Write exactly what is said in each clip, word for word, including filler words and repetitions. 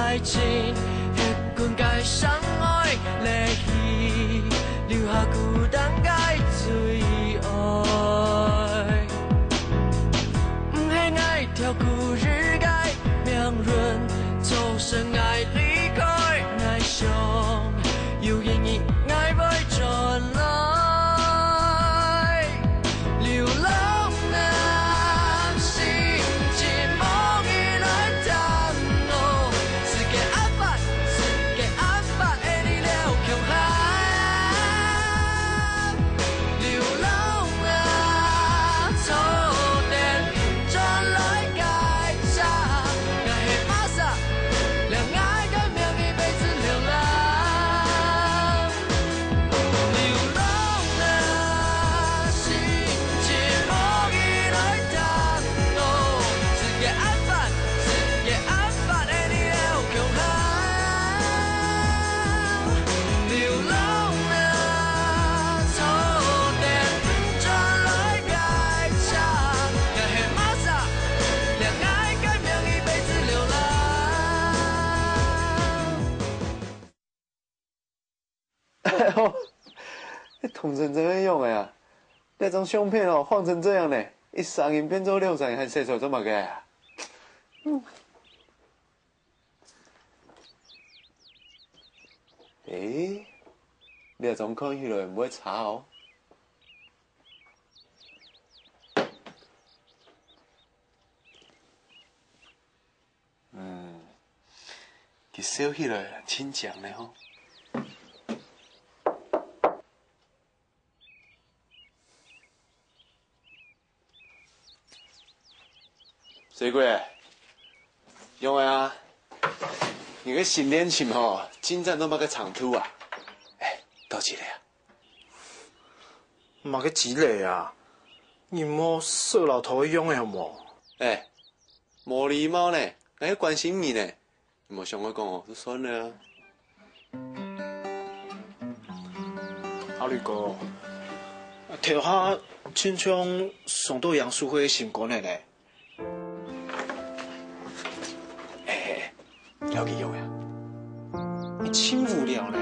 愛情，歇睏个相愛，離去，留下孤單个最愛。毋係𠊎跳過日个命運，造成𠊎離開，𠊎想有一日𠊎會轉來。 流浪啊，心情無你來等我，世界恁闊，世界恁闊，愛你了共下。流浪啊，坐電轉來該站，𠊎係麼儕，了𠊎个名一輩子流浪。 流浪啊，心情無你來等我，世界恁闊，世界恁闊，愛你了共下。流浪啊，坐電轉來該站，𠊎係麼儕，了𠊎个名一輩子流浪。 同真真个樣个啊！這張相片哦，放成這樣呢，一儕人變做兩儕人，還洗出來做麼个啊？誒，這張看起來毋會差哦。 嗯，佢笑起來盡靚呢吼。水鬼，仰仔啊？你个新戀情吼，進展到麼个程度啊？哎，到幾多啊？麼个幾多啊？你莫色老頭个樣仔好無？哎， 無禮貌呢，𠊎係關心你呢。你無想愛講哦，就算了啊。阿綠哥，頭下親像傷到楊淑慧个心肝仔呢。哎，了解用呀。你盡無聊呢。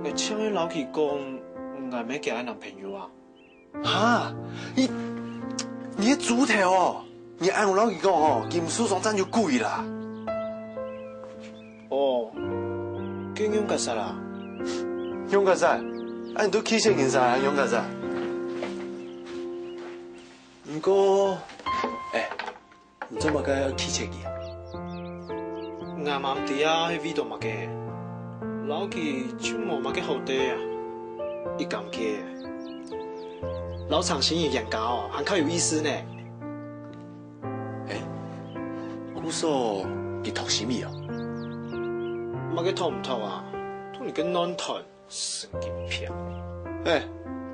你請你摎佢講，𠊎毋係佢个男朋友啊？ 哈？你，你个豬頭哦！你恁樣摎佢講哦，金樹上站就鬼啦！哦，該仰結煞啊？仰結煞？啊，你都拒絕人煞，仰結煞？毋過，哎， 你做麼个愛拒絕佢啊？𠊎嘛毋知啊，係為著麼个，摎佢就無麼个好底啊。一感覺，摎長興人冤家哦，還較有意思呢。哎，故所佢讀心理哦？麼个讀毋讀啊？讀你个爛攤，神經病！哎，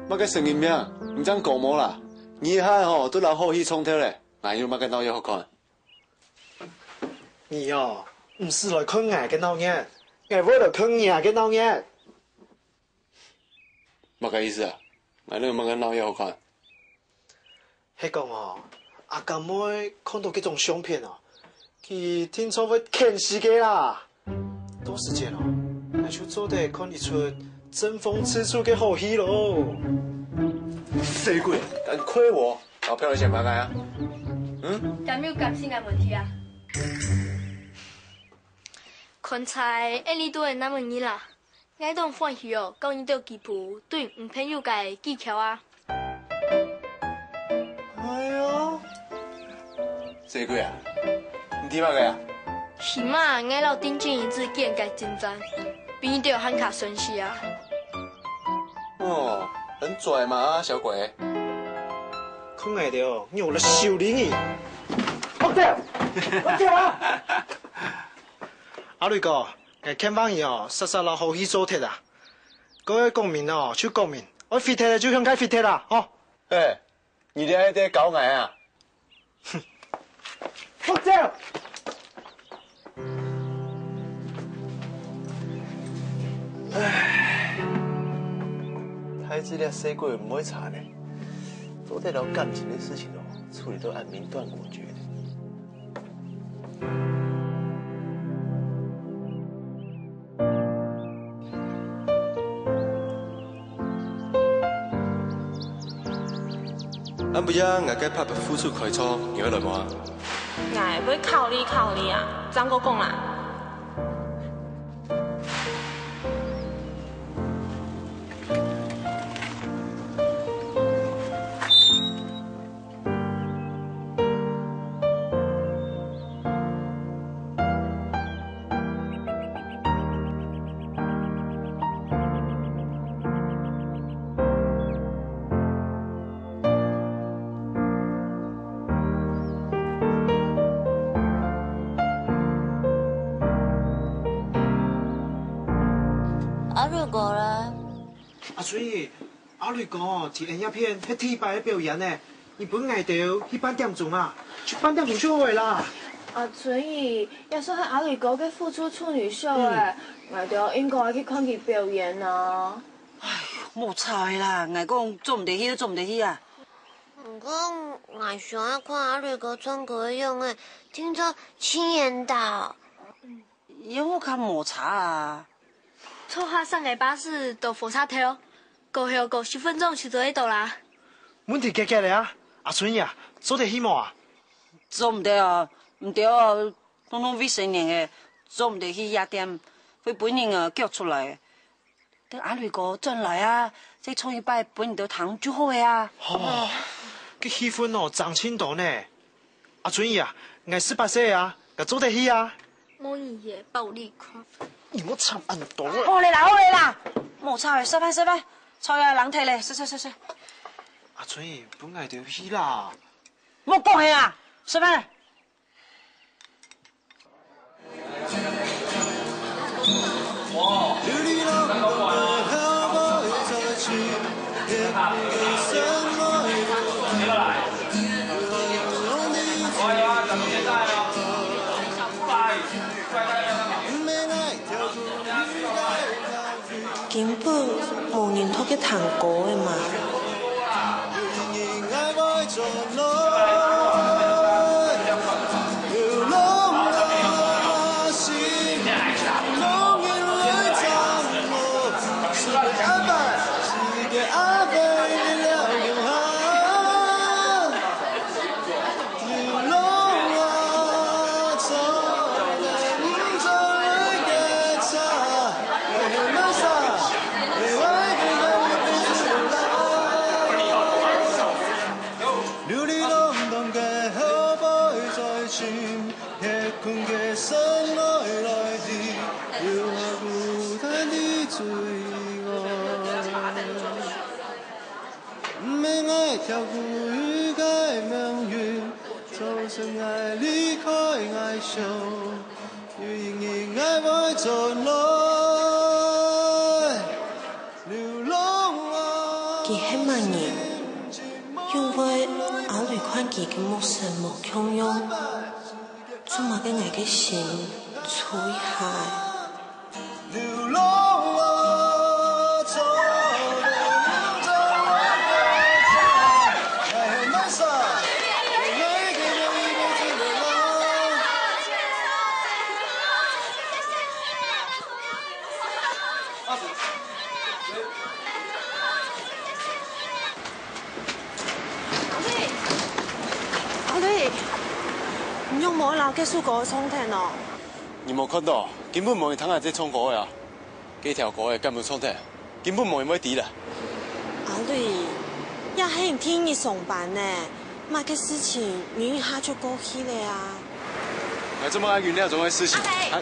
麼个神經病？你正講無啦？你一下吼，都摎好戲撞忒咧。 𠊎有麼个鬧熱好看？你哦，毋使來看𠊎个鬧熱，𠊎會來看你个鬧熱。麼个意思啊？𠊎哪有麼个鬧熱好看？係講哦，阿甘妹看到這張相片哦，佢定著會譴死个啦！ 到時節哦，𠊎就做得看一齣爭風吃醋个好戲囉。死鬼，敢虧我，摎票來先買个啊？嗯？敢有感情个問題啊？看在恁樣都會難為你啦，𠊎當歡喜哦，教你兜幾步對女朋友个技巧啊。 哎喲，水鬼啊，你知麼个啊？起碼𠊎摎丁俊怡之間个進展，比你兜還較順序啊。哦，很跩嘛，小鬼。看𠊎兜，你有了修理你。放掉，放掉啊！阿雷哥，𠊎勸話你哦，煞煞摎好戲做忒啊。該愛講明哦，就講明；愛廢忒就向該廢忒啊，吼。嘿， 你這係在搞𠊎啊？放手！唉，大姊這細鬼毋會差呢，做得摎感情个事情哦，處理到恁明斷果決呢。暗晡夜𠊎个pub附近開唱，你愛來無啊？𠊎會考慮考慮啊，正過講啦。阿瑞哥咧？阿春姨，阿瑞哥佇𫣆這片係第一擺个表演呢，你分𠊎兜去半點鐘啊，就半點鐘就好个啦。阿春姨，這就係阿瑞哥个復出處女秀欸，𠊎兜應該去看佢表演啊。唉，莫吵个啦，𠊎講做毋得去就做毋得去啊。毋過𠊎想愛看阿瑞哥唱歌个樣仔，聽說七年到。 又較無差啊。坐下上个巴士到火車頭，過後過十分鐘就做得到啦。問題解決了啊，阿春姨啊，做得去無啊？做毋得哦，毋對哦，通通未成年个，做毋得去夜店，會分人啊逐出來。等阿瑞哥轉來啊，再唱一擺分你兜聽就好个啊。哦，該氣氛哦，爭盡多呢。 阿春姨啊，𠊎十八歲啊，𠊎做得去啊。無你也暴力狂。你莫插恁多啊。好个啦，好个啦，莫吵个，食飯食飯，吵到人忒咧，食食食食。阿春姨，分𠊎兜去啦。莫講个啊，食飯。 根本無人討佢聽歌个嘛。毋免𠊎跳過雨个命運，造成𠊎離開𠊎想，有一日𠊎會轉來，流浪啊。佢係麼人？仰會阿雷看佢个目神無共樣？做麼个𠊎个心惆一下？ 阿瑞，阿瑞，你仰無愛摎該首歌唱忒哦？你無看到，根本無人聽𠊎在唱歌个啊！該條歌个敢有唱忒，根本無人會知啦。阿瑞，這係你第一日上班呢，麼个事情忍一下就過去了啊。𠊎做麼个愛忍這種个事情？阿雷，啊，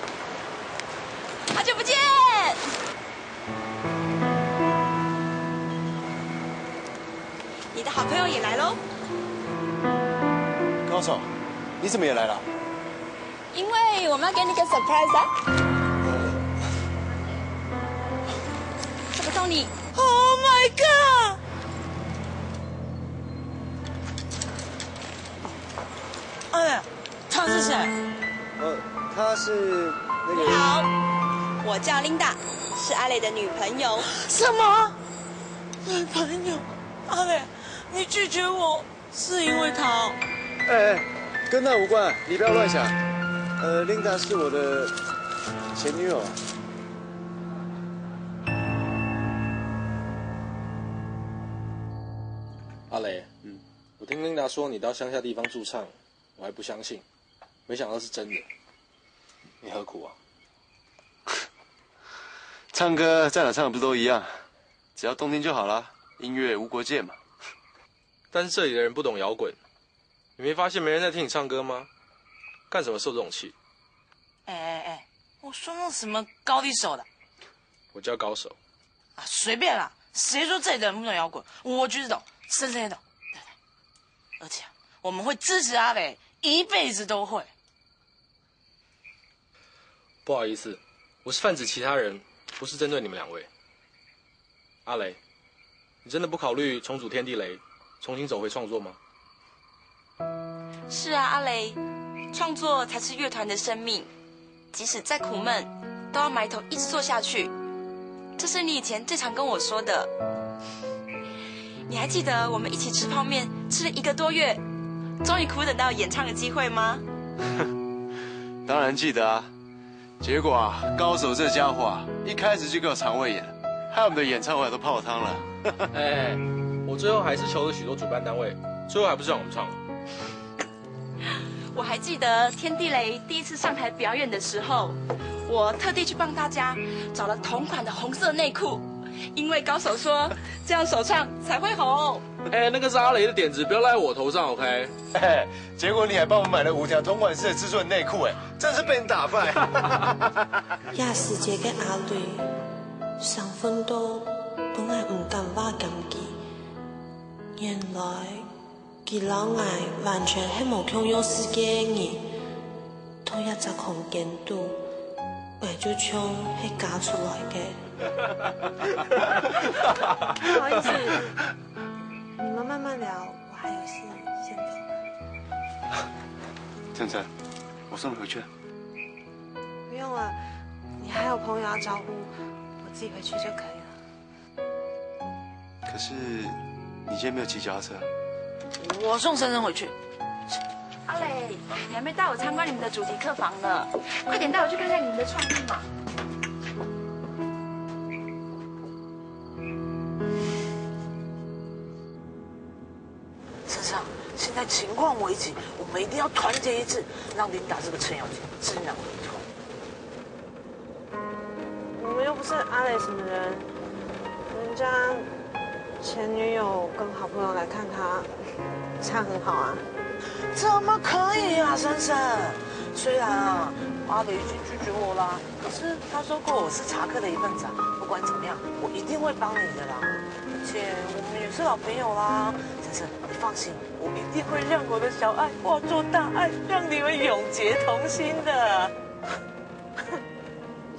好久不見！ 你的好朋友也來嘍。高手，你怎麼也來了？因為我們要給你個surprise啊！這個送你。Oh my god！哎呀， 她是誰？呃，她是那個……你好，我叫Linda，是阿磊的女朋友。什麼？女朋友？阿磊，你拒絕我是因為她哦？哎，哎，跟那無關，你不要亂想。呃，Linda是我的前女友。阿磊，嗯，我聽他说你到乡下地方驻唱，我还不相信，没想到是真的。你何苦啊？唱歌在哪唱不都一样，只要动听就好啦，音乐无国界嘛。但是这里的人不懂摇滚，你没发现没人在听你唱歌吗？干什么受这种气？哎哎哎，我说那什么高低手的？我叫高手。啊，随便啦，谁说这里的人不懂摇滚？我就是懂，深深也懂。而且啊，我们会支持阿雷，一辈子都会。不好意思，我是泛指其他人，不是针对你们两位。阿雷，你真的不考虑重组天地雷，重新走回创作吗？是啊，阿雷，创作才是乐团的生命，即使再苦闷，都要埋头一直做下去。这是你以前最常跟我说的。你还记得我们一起吃泡面，吃了一个多月，终于苦等到演唱的机会吗？当然记得啊，结果啊，高手这家伙啊，一开始就给我肠胃炎，害我们的演唱会都泡汤了。哎，我最后还是求了许多主办单位，最后还不是让我们唱。我还记得天地雷第一次上台表演的时候，我特地去帮大家找了同款的红色内裤，因为高手说这样首唱才会红。哎，那个是阿雷的点子，不要赖我头上，OK？结果你还帮我买了五条同款式的蜘蛛人内裤，哎，真是被你打败。夜市个阿雷，生份到本来毋敢話佢，原來佢摎𠊎完全係無共樣世界个人，同一隻空間肚，𠊎就像係加出來个。不好意思，你们慢慢聊，我还有事先走了。晨晨，我送你回去。不用了，你还有朋友要招呼，我自己回去就可以了。可是你今天没有骑脚踏车。我送晨晨回去。阿磊，你还没带我参观你们的主题客房呢，快点带我去看看你们的创意嘛。 先生，现在情况危急，我们一定要团结一致，让琳达这个程咬金知难而退。我们又不是阿磊什么人，人家前女友跟好朋友来看他，这样很好啊。怎么可以啊，先生？虽然啊，阿磊已经拒绝我啦，可是他说过我是茶客的一份子啊，不管怎么样，我一定会帮你的啦。而且我们也是老朋友啦，先生，你放心，我一定会让我的小爱化作大爱，让你们永结同心的。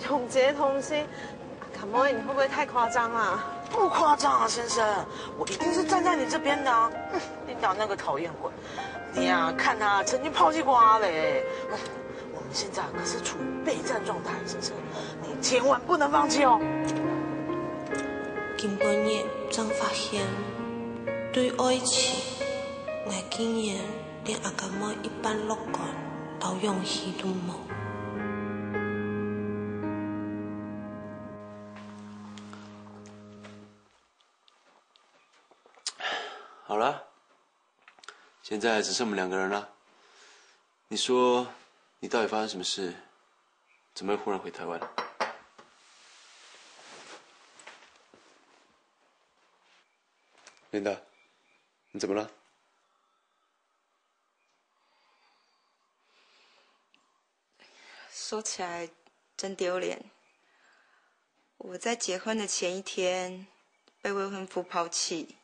永结同心？阿妹，你会不会太夸张啊？不夸张啊，先生，我一定是站在你这边的啊。嗯，琳达那个讨厌鬼，你啊，看他曾经抛弃过阿磊。嗯，我们现在可是处于备战状态，先生，你千万不能放弃哦。今晡日正發現，對愛情，𠊎竟然連阿甘妹一半樂觀摎勇氣都無。好了，现在只剩我们两个人了。你说，你到底发生什么事？怎么会忽然回台湾？琳达，你怎么了？ 说起来真丢脸。我在结婚的前一天被未婚夫抛弃，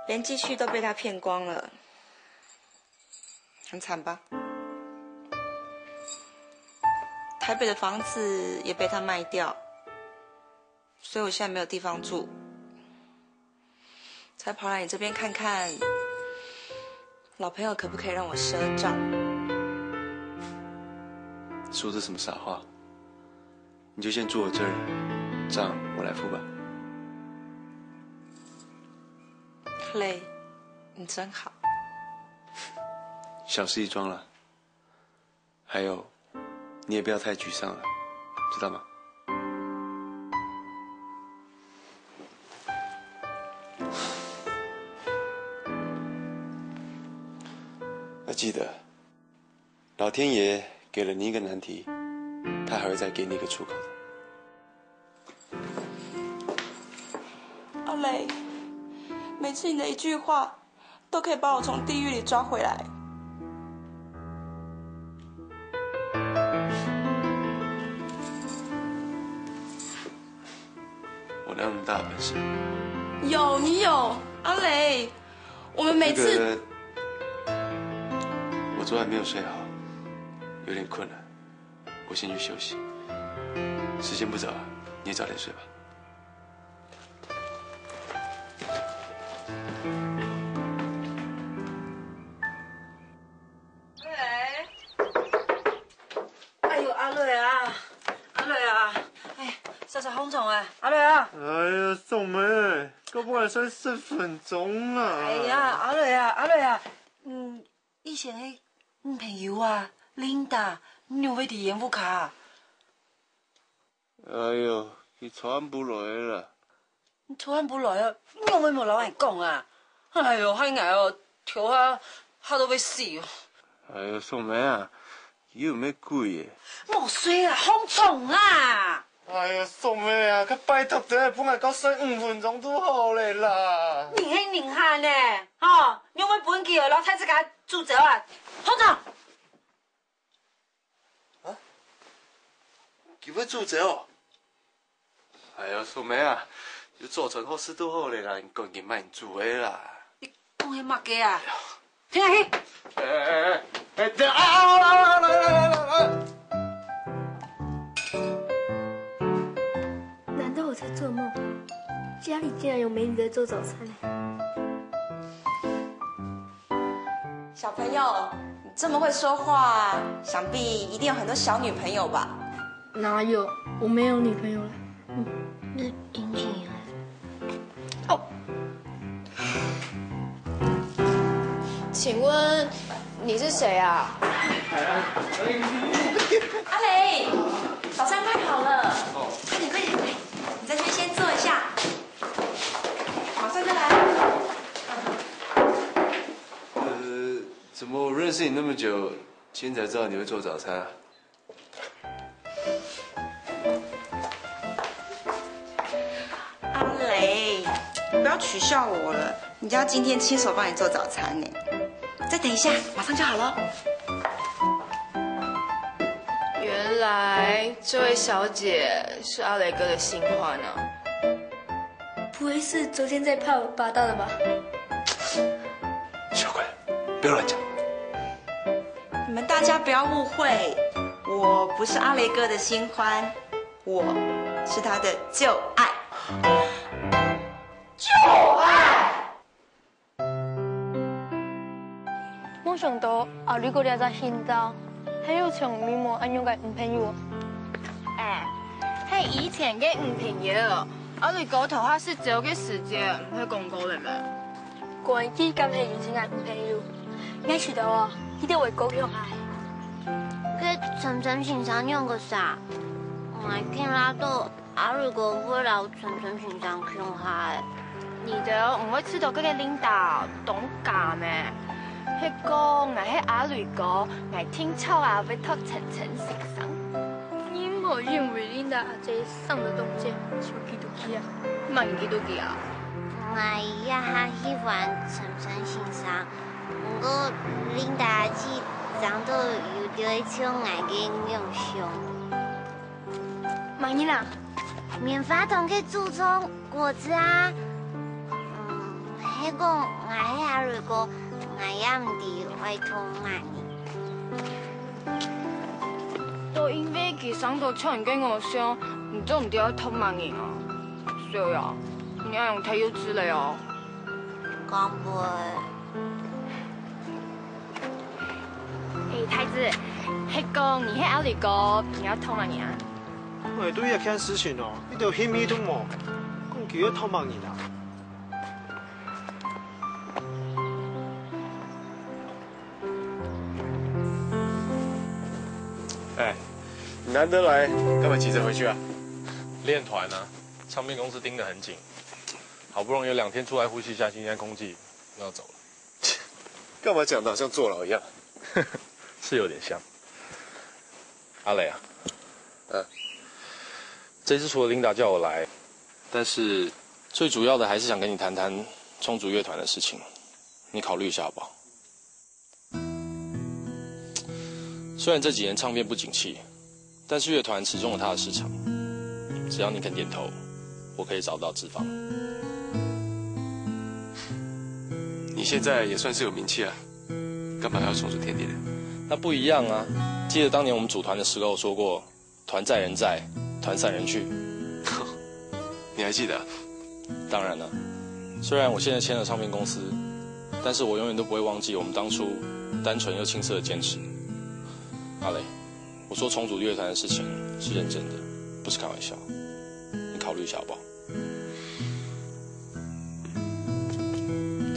连积蓄都被他骗光了，很惨吧？台北的房子也被他卖掉，所以我现在没有地方住。 才跑来你这边看看，老朋友可不可以让我赊账？说这什么傻话？你就先住我这儿，账我来付吧。克雷，你真好。小事一桩了。 还有，你也不要太沮丧了，知道吗？记得，老天爷给了你一个难题，他还会再给你一个出口的。阿雷，每次你的一句话，都可以把我从地狱里抓回来。我哪有那么大的本事？有，你有，阿雷。我们每次……那个，我昨晚没有睡好，有点困了，我先去休息。时间不早了，你也早点睡吧。哎呦，阿瑞啊，阿瑞啊，哎，煞煞風寒啊，阿瑞啊。哎呀，宋妹，可不可以睡十分钟啊？哎呀，阿瑞啊，阿瑞啊，嗯，以前个女朋友啊，Linda，你有會在煙霧下啊？哎呦，佢坐毋落來啦。坐毋落來啊，你有無摎𠊎講啊？哎呦，害𠊎哦，頭下嚇到會死哦。哎呦，宋妹啊，佢又毋係鬼耶。莫睡啦，風寒啊！哎呀，宋妹啊，佢拜託你，分𠊎過睡五分鐘就好了啦。你係人客呢，吼，你有無本事哦，摎大自家煮酒啊？風寒！佢會煮酒哦？哎呀，宋妹啊，有做成好食就好了啦，你趕緊慢煮个啦。你講个麼个啊？聽下去。哎哎哎哎，哎，這啊啊啊啊！來來來來來！难道我在做梦？家里竟然有美女在做早餐呢。小朋友，你这么会说话，想必一定有很多小女朋友吧？哪有？我没有女朋友了。嗯，那林景言。哦，请问你是谁啊？阿雷，早餐快好了，快点快点，来，你在这边先坐一下，马上就来。呃，怎么我认识你那么久，今天才知道你会做早餐啊？阿雷，你不要取笑我了，人家今天亲手帮你做早餐呢。再等一下，马上就好了。原来这位小姐是阿雷哥的新欢啊！不会是昨天在泡吧大的吧？小鬼，不要乱讲。你们大家不要误会，我不是阿雷哥的新欢，我是他的旧爱。没想到阿瑞哥這隻行頭，還有像美妹恁樣个女朋友。哎，係以前个女朋友，阿瑞哥頭下食酒个時節，毋係講過了咩？管佢敢係以前个女朋友，𠊎知道哦，佢兜會過鄉下。該陳陳先生仰結煞？𠊎聽啦都 阿瑞哥會摎陳陳先生共下欸。你兜毋會知道該個Linda當假咩？係講𠊎係阿瑞哥，𠊎定著啊會討陳陳先生。你毋好因為Linda阿姊生到當靚就嫉妒佢啊！麼人嫉妒佢啊？ 𠊎也還喜歡陳陳先生，毋過Linda阿姊生到有兜像𠊎个偶像。麼人啊？棉花糖个主唱果子啊！係講𠊎係阿瑞哥，𠊎也毋知愛討麼人。 都因為佢生到像人个偶像，你做毋得愛討麼人啊？小雅，你恁樣忒幼稚了哦！講會。哎，太子，係講你係阿里哥，你愛討麼人啊？哎，對這件事情哦，一點興趣都無，講佢愛討麼人啊？ 哎，你難得來，幹嘛急着回去啊？練團啊，唱片公司盯得很緊，好不容易有兩天出來呼吸一下新鮮空氣，又要走了。幹嘛講得好像坐牢一樣？是有点像。阿磊啊，嗯，这次除了 Linda 叫我来，但是最主要的还是想跟你谈谈重组乐团的事情，你考虑一下好不好？虽然这几年唱片不景气，但是乐团始终有它的市场，只要你肯点头，我可以找到资方。你现在也算是有名气了，干嘛要重组天地联？那不一样啊！记得当年我们组团的时候说过，团在人在，团散人去。你还记得啊？当然了，虽然我现在签了唱片公司，但是我永远都不会忘记我们当初单纯又青涩的坚持。阿磊，我说重组乐团的事情是认真的，不是开玩笑。你考虑一下好不好？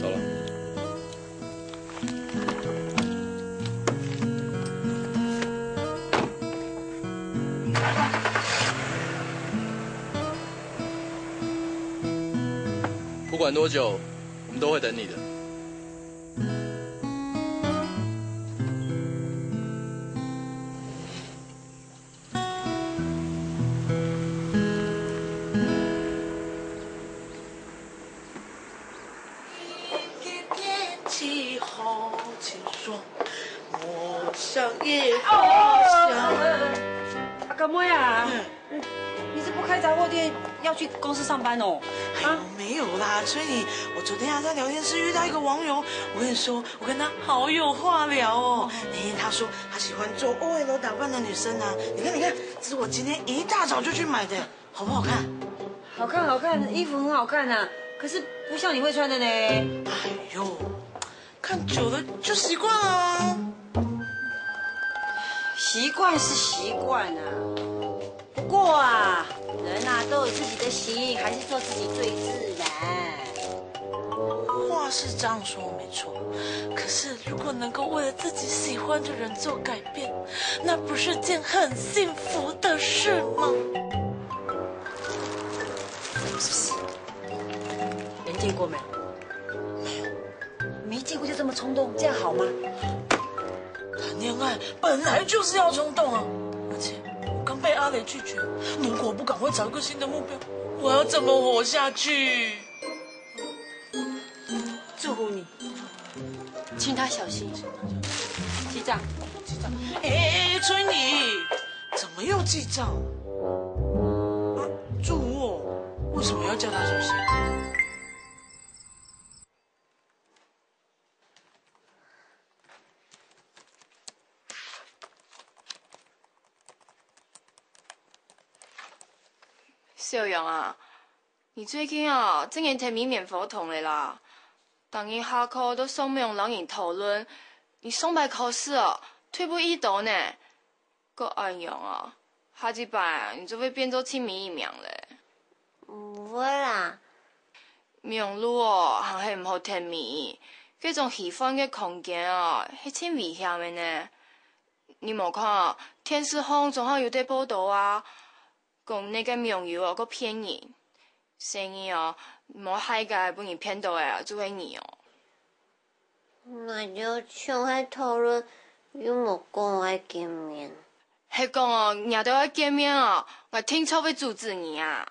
走了。不管多久，我们都会等你的。天气好清爽，我想也好想。阿甘妹啊，你是不开杂货店，要去公司上班哦？啊，没有啦，春雨，我昨天还在聊天室遇到一个网友，我跟你说，我跟他好有话聊哦。哎，他说他喜欢做 O L 打扮的女生啊，你看，你看，这是我今天一大早就去买的，好不好看？好看，好看，衣服很好看啊，可是不像你会穿的呢。哎呦，看久了就习惯了啊。习惯是习惯啊，不过啊，人啊都有自己的型，还是做自己最自然。话是这样说没错，可是如果能够为了自己喜欢的人做改变，那不是件很幸福的事吗？没见过没？没见过就这么冲动，这样好吗？谈恋爱本来就是要冲动啊，而且我刚被阿雷拒绝，如果不赶快找一个新的目标，我要怎么活下去？祝福你，请他小心，记账。哎哎哎，春雨，怎么又记账？啊，祝福我，为什么要叫他小心？小杨啊，你最近哦，真个忒無棉花糖了啦！逐日下課都上網摎人討論，你上擺考試哦，退步已多呢。 過恁樣啊，下一擺你就會變做盡無一名了。毋會啦。網路哦，還係毋好忒迷。該種虛幻个空間哦，係盡危險个呢。你無看哦，電視項總係有在報導啊，講該个網友哦，過騙人。 細義哦，莫害个分人騙到个，就係你哦。𠊎兜像係討論，又無講愛見面。係講哦，若兜愛見面哦，𠊎定著會阻止你啊！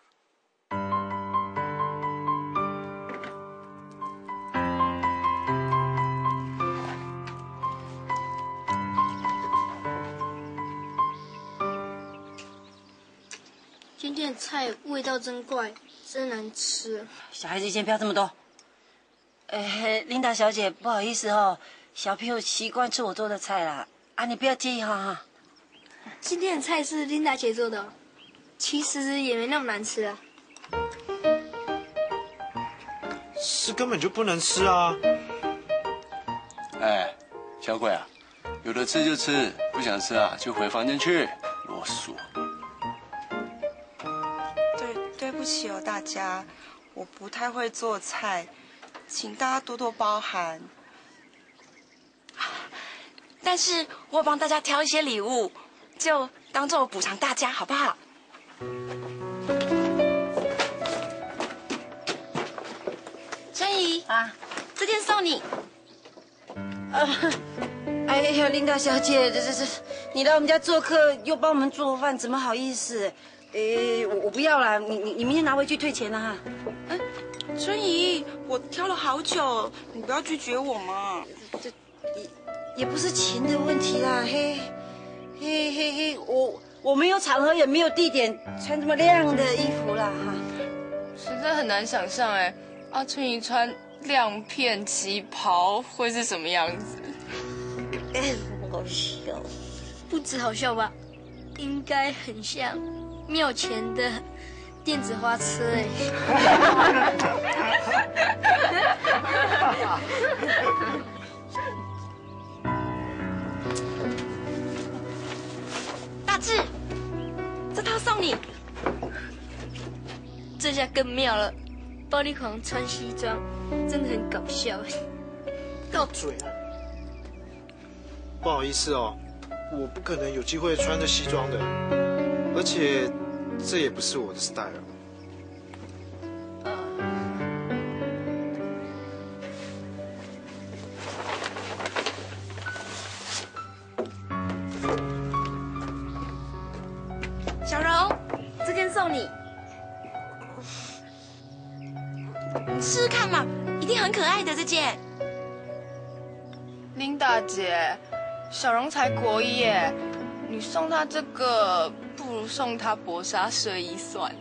今天的菜味道真怪，真难吃。小孩子意见不要这么多。呃，琳达小姐，不好意思哦，小朋友习惯吃我做的菜啦，啊，你不要介意哈哈。今天的菜是琳达姐做的，其实也没那么难吃啊。是根本就不能吃啊！哎，小鬼啊，有的吃就吃，不想吃啊就回房间去，啰嗦。对，对不起哦，大家，我不太会做菜，请大家多多包涵。但是我有帮大家挑一些礼物，就当做补偿大家，好不好？春雨啊，这件送你。哎呀，琳达小姐，这这这，你来我们家做客，又帮我们做饭，怎么好意思？诶，我我不要啦，你你你明天拿回去退钱啊。哎，春姨，我挑了好久，你不要拒绝我嘛。这也也不是钱的问题啦，嘿嘿嘿嘿，我我没有场合，也没有地点穿这么亮的衣服啦，哈。实在很难想象哎，啊，春姨穿亮片旗袍会是什么样子？哎，好笑。不止好笑吧？应该很像没有钱的电子花痴哎。大志，这套送你。这下更妙了，暴力狂穿西装，真的很搞笑哎。到嘴啊！不好意思哦，我不可能有机会穿着西装的，而且这也不是我的 style。小柔，这件送你。 你试试看嘛，一定很可爱的这件。琳达姐，小荣才国一耶，你送她这个，不如送她薄纱睡衣算了。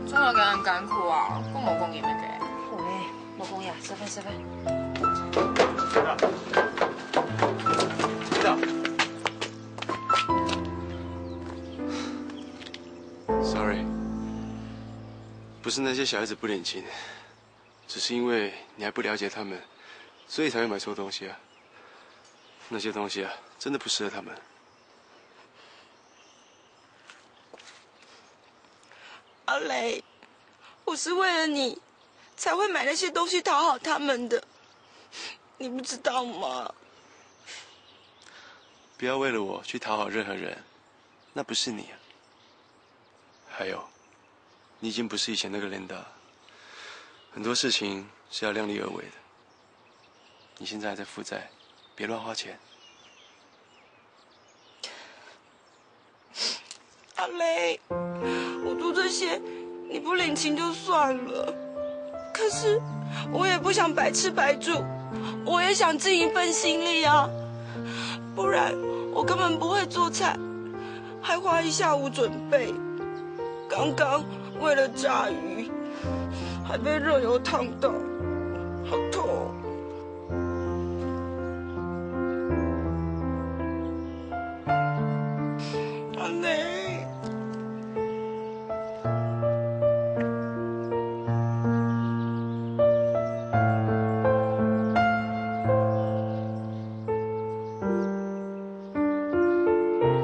做麼个恁艱苦啊？講無講佢乜个？喂，無講呀，食飯食飯。 Sorry，不是那些小孩子不领情，只是因为你还不了解他们，所以才会买错东西啊。那些东西啊，真的不适合他们。阿雷，我是为了你才会买那些东西讨好他们的，你不知道吗？不要为了我去讨好任何人，那不是你啊。还有，你已经不是以前那个 Linda，很多事情是要量力而为的。你现在还在负债，别乱花钱。 阿雷，我做这些你不领情就算了，可是我也不想白吃白住，我也想尽一份心力啊，不然我根本不会做菜，还花一下午准备。刚刚为了炸鱼，还被热油烫到，好痛。 阿雷。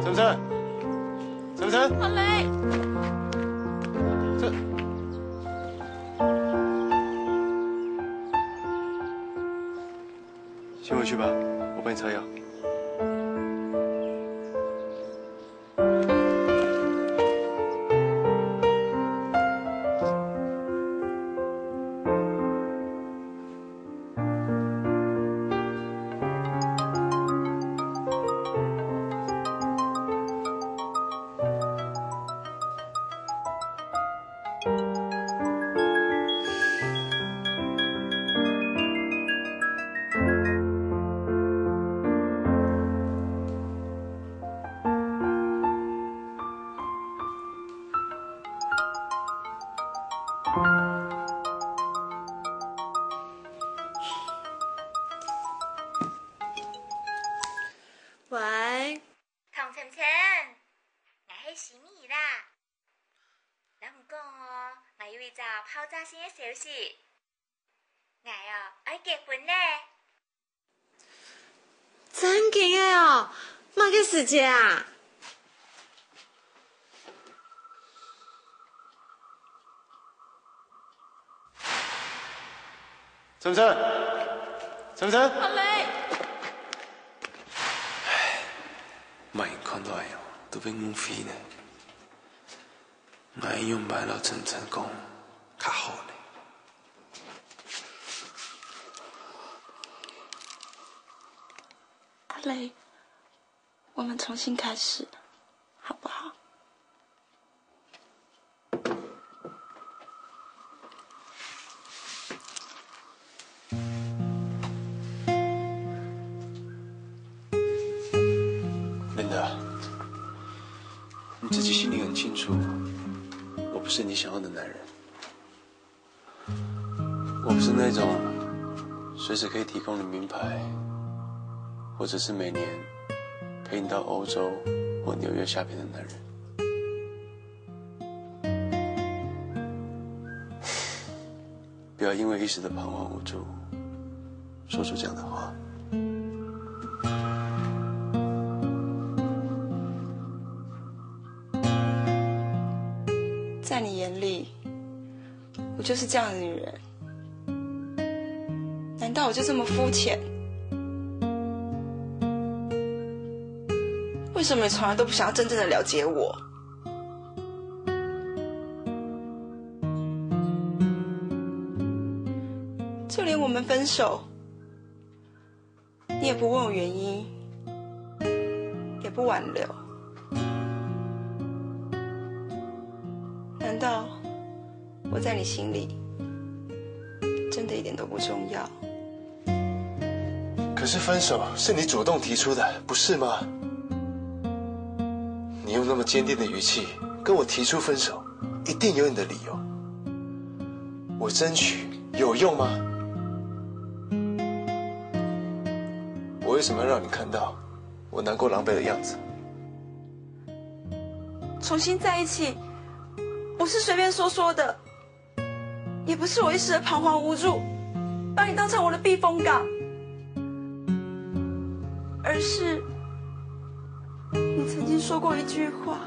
晨晨，晨晨。阿雷。这。 先回去吧，我帮你擦药。 喂。童晨晨，𠊎係心怡啦。摎你講哦，𠊎有一隻爆炸性个消息。𠊎哦，愛結婚咧。正經个哦？麼个時節啊？晨晨，晨晨。阿雷，莫看到哎喲，都變烏飛呢。𠊎用白老晨晨講，較好呢。阿雷，我们重新开始，好不好？ Linda，你自己心里很清楚，我不是你想要的男人。我不是那种随时可以提供你名牌，或者是每年陪你到欧洲或纽约下片的男人。不要因为一时的彷徨无助，说出这样的话。在你眼里，我就是这样的女人。难道我就这么肤浅？为什么你从来都不想要真正的了解我？就连我们分手，你也不问我原因，也不挽留。难道我在你心里真的一点都不重要？可是分手是你主动提出的，不是吗？你用那么坚定的语气跟我提出分手，一定有你的理由。我争取有用吗？我为什么要让你看到我难过狼狈的样子？重新在一起，不是随便说说的，也不是我一时的彷徨无助，把你当成我的避风港，而是你曾经说过一句话，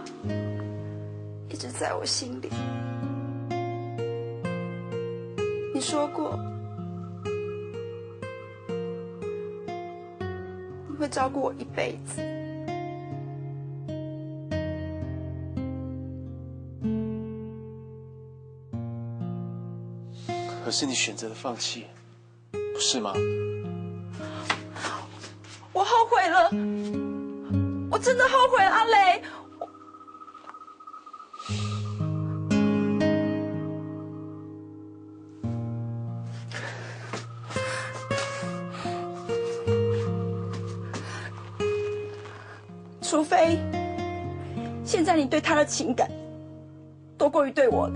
一直在我心里。你说过，你会照顾我一辈子。可是你选择了放弃，不是吗？我后悔了，我真的后悔了，阿雷。除非现在你对他的情感多过于对我的。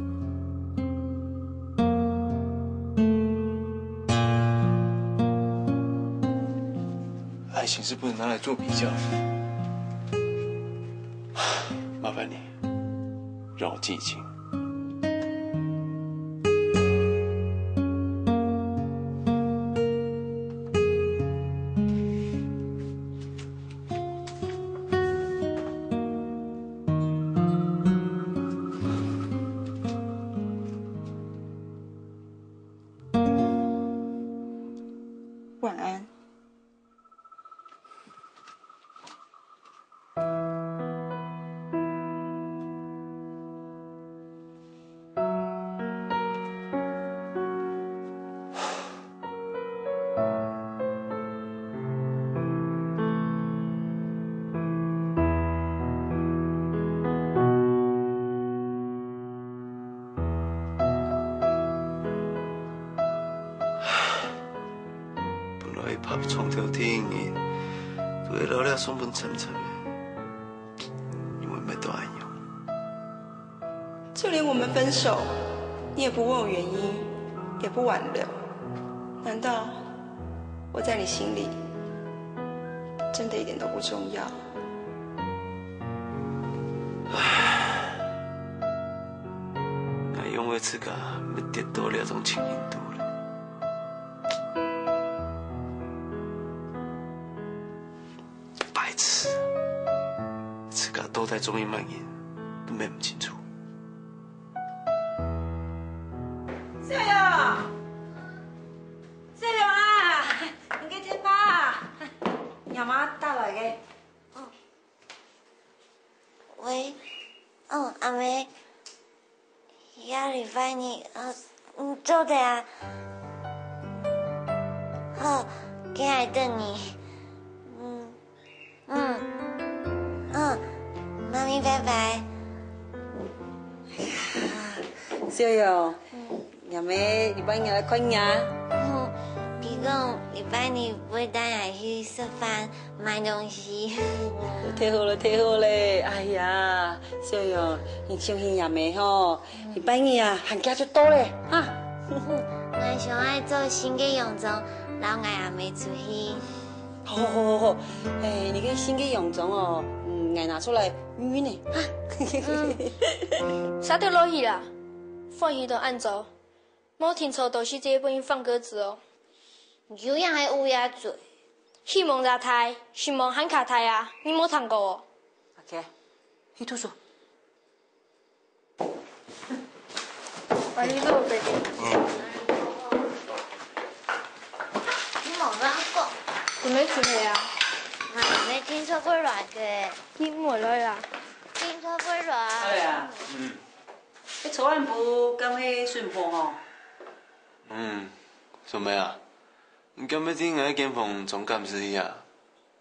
爱情是不能拿来做比较的。麻烦你，让我静一静。晚安。本來拍床頭天，都會留了送分晨晨个，你會毋會都恁樣？就連我們分手，你也不問我原因，也不挽留，難道我在你心裡真的一點都不重要？𠊎因為自家乜跌到這種情形肚了。白痴，自家到底中意麼人，都摸毋清楚。小雅，你，呃，嗯，做得啊。好，今日等你。嗯，嗯，嗯，媽咪，拜拜。小勇，若姆禮拜日來看你啊。嗯，佢講禮拜日會帶𠊎去食飯、買東西。太好了，太好了！哎呀，小勇，你相信若姆吼， 禮拜日啊，寒假就到了，哈。𠊎想愛著新个洋裝，摎𠊎阿姆出去。好好好好好，哎，你个新个洋裝哦，嗯，𠊎拿出來熨熨呢，哈。煞得落去啦，歡喜到恁早，無聽著多西姐分人放鴿子哦。有影係烏鴉嘴。希望也大，失望還較大啊！你無聽過哦？OK，去圖書。 你無亂講。佢無出去啊？啊，無聽著過來个。佢無來啊？聽著過來。哎呀，嗯，該昨暗晡敢係睡毋好吼？嗯，小妹啊，你敢愛在𠊎間房裝監視器啊？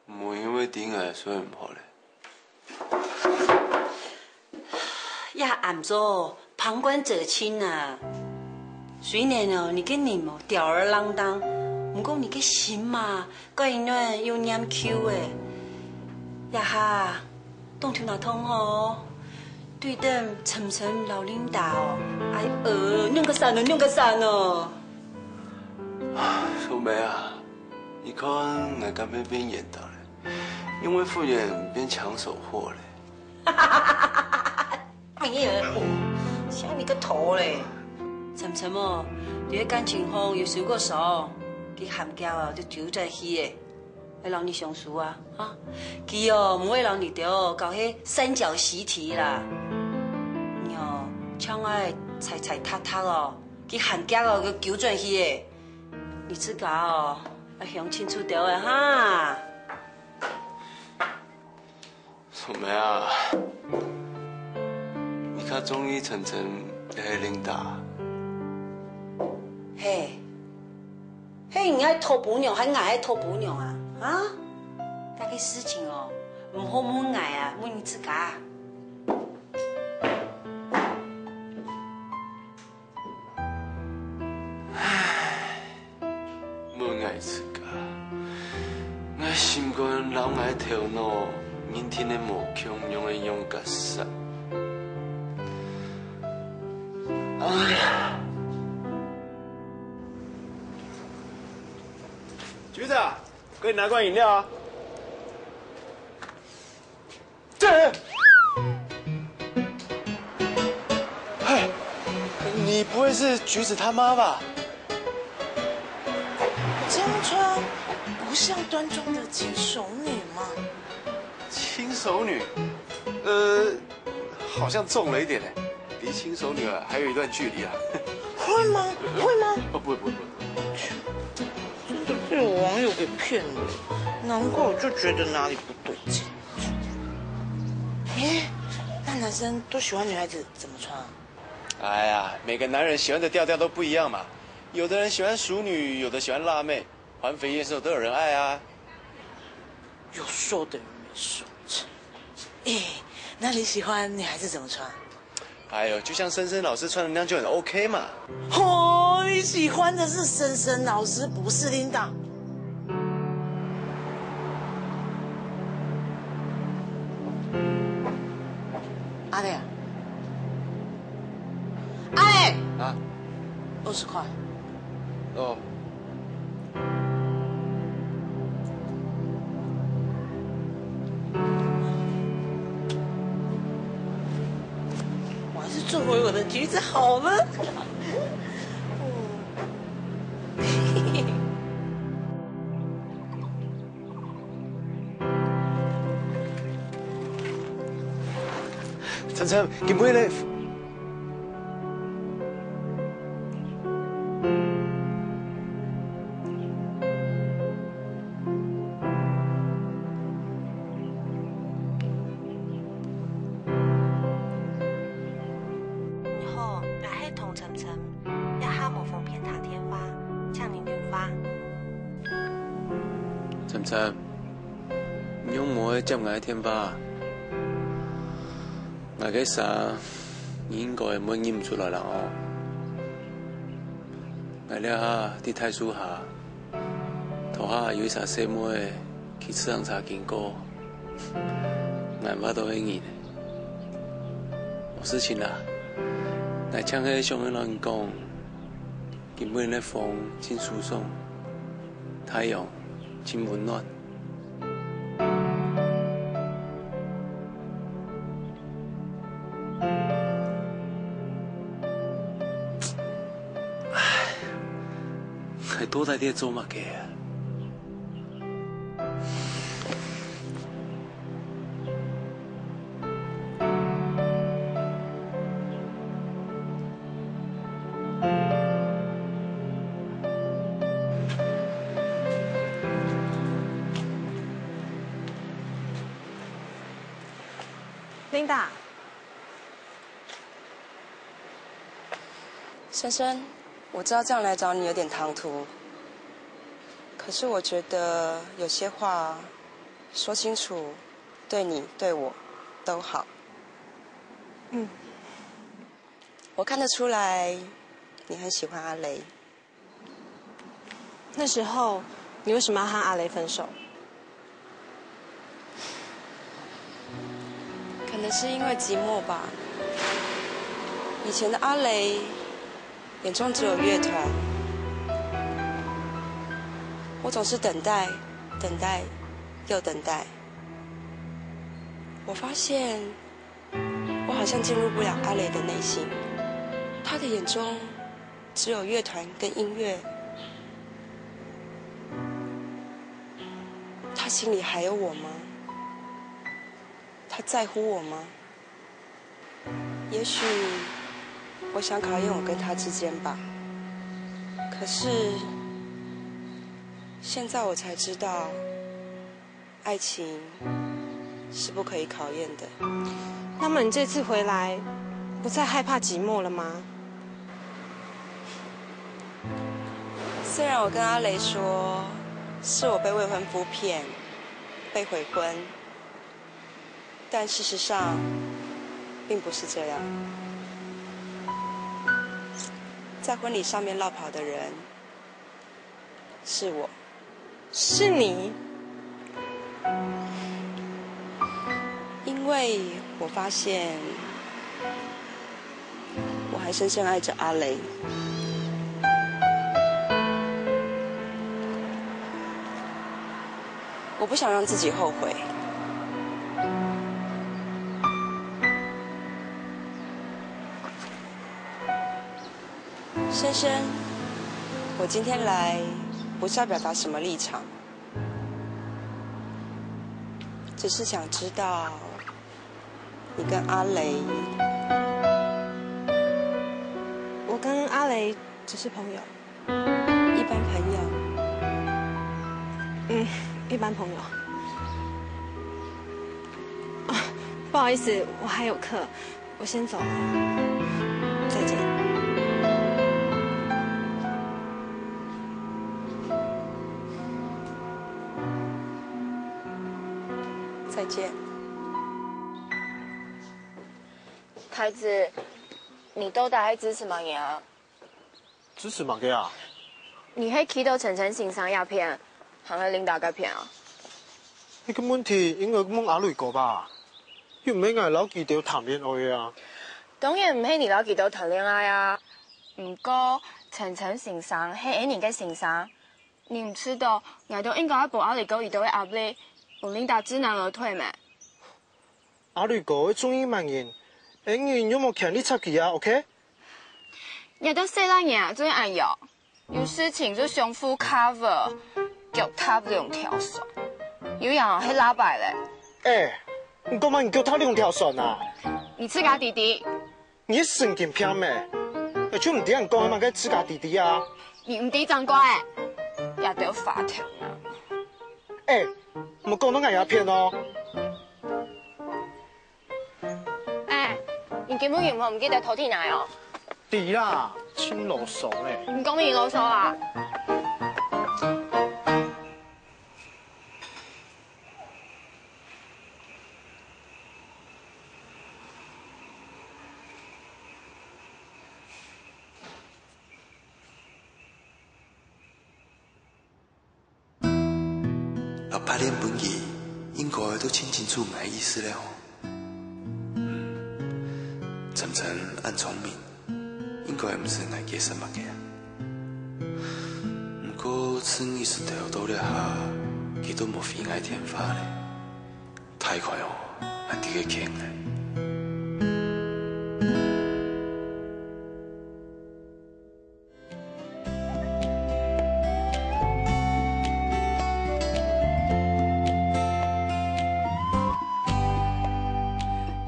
無因為知𠊎睡毋好咧。這暗早旁觀者清啊。雖然哦，你个人哦吊兒郎當，毋過你个心嘛，蓋暖又念舊誒。這下當頭那痛吼，對等晨晨摎琳達哦，哎呃，仰結煞哦，仰結煞哦。小妹啊， 你看𠊎敢會變緣投咧，仰會忽然變搶手貨咧？哎呀，想你个頭咧！晨晨哦，你个感情吼有受過傷，佢還驚哦，就走轉去誒，愛摎你相輸啊，哈！佢哦，毋會摎你兜哦搞該三角習題啦。你哦，像愛踩踩踏踏哦，佢還驚哦，佢走轉去誒。 你自家哦，愛想清楚兜仔哈。小妹啊，你較中意晨晨還係琳達？嘿，嘿，你愛討餔娘還𠊎愛討餔娘啊？啊？這个事情哦，毋好問𠊎啊，問你自家。 問𠊎自家，𠊎心肝摎𠊎頭腦認定个無共樣个樣結煞。哎呀！橘子啊，給你拿罐飲料啊。 这，哎，你不會是橘子他媽吧？這樣穿不像端莊的輕熟女嗎？輕熟女？呃，好像重了一點欸，離輕熟女啊還有一段距離啊。會嗎？會嗎？哦，不會，不會，不會。真的被我網友給騙了，難怪我就覺得哪裡不對劲。 欸，那男生都喜歡女孩子怎麼穿啊？哎呀，每個男人喜歡的調調都不一樣嘛。有的人喜歡淑女，有的喜歡辣妹，環肥燕瘦都有人愛啊。有說等於沒說。欸，那你喜歡女孩子怎麼穿？哎呦，就像森森老師穿的那樣就很OK嘛。哦，你喜歡的是森森老師，不是琳達。阿磊啊，阿磊，啊？二十塊。哦。 我還是做回我的橘子好了。晨晨，今晡日咧？ 你好，𠊎係童晨晨。琛琛，你仰無愛接𠊎个電話？𠊎个聲，你應該毋會認毋出來啦哦。𠊎這下在大樹下，頭下有一儕細妹去自行車經過，𠊎毋知係你呢。無事情啦，𠊎淨係想愛摎你講， 今晡日个風盡舒爽，太陽盡溫暖。唉，𠊎到底在做麼个啊？ Linda。 先生，我知道这样来找你有点唐突，可是我觉得有些话说清楚，对你对我都好。嗯。我看得出来，你很喜欢阿雷。 那时候，你为什么要和阿雷分手？可能是因为寂寞吧。以前的阿雷眼中只有乐团，我总是等待，等待，又等待。我发现，我好像进入不了阿雷的内心，他的眼中 只有乐团跟音乐。他心里还有我吗？他在乎我吗？也许我想考验我跟他之间吧。可是现在我才知道， 爱情是不可以考验的。那么你这次回来，不再害怕寂寞了吗？虽然我跟阿雷说，是我被未婚夫骗，被悔婚，但事实上并不是这样。在婚礼上面落跑的人是我。 是你？因为我发现我还深深爱着阿雷，我不想让自己后悔。 先生，我今天来不是要表达什么立场，只是想知道你跟阿雷。我跟阿雷只是朋友。一般朋友？嗯，一般朋友。啊，不好意思，我还有课， 我先走了，再见。再见。太子，你到底係支持麼人啊？ 支持麼个啊？你係企到琛琛先生這片，還係Linda該片啊？這个問題應該問阿雷哥吧？又毋係𠊎摎佢兜談戀愛个啊。當然毋係你摎佢兜談戀愛啊。毋過，琛琛先生係恩人个先生，你毋知道，𠊎兜應該愛分阿雷哥佢兜个壓力，分Linda知難而退咩？ 阿雷哥會中意麼人，恩人又無權利插佢啊，OK？你兜細倈人啊，就係恁樣，有事情就相互cover，腳踏兩條船。有樣係喇叭咧。哎，你講麼人腳踏兩條船啊？你自家知知。你神經病咩？哎，就毋知你講麼个自家知知啊？你毋知正怪，這兜花頭啊！哎，莫講到𠊎這片哦。 哎，你今晡日有無毋記得拖地泥哦？知啦，盡囉嗦咧。你講你囉嗦啊？八點分佢，應該都盡清楚𠊎意思了吼。嗯，晨晨恁聰明，應該毋使𠊎解釋麼个啊。毋過自從意識到到這下，佢都無回𠊎電話咧。大概哦，還在該譴𠊎。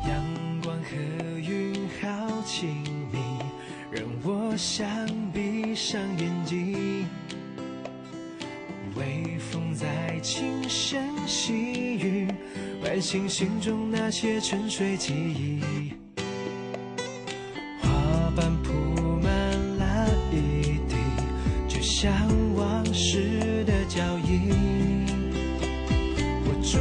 阳光和云好亲密，让我想闭上眼睛。微风在轻声细语，唤醒心中那些沉睡记忆。花瓣铺满了一地，就像往事的脚印。我终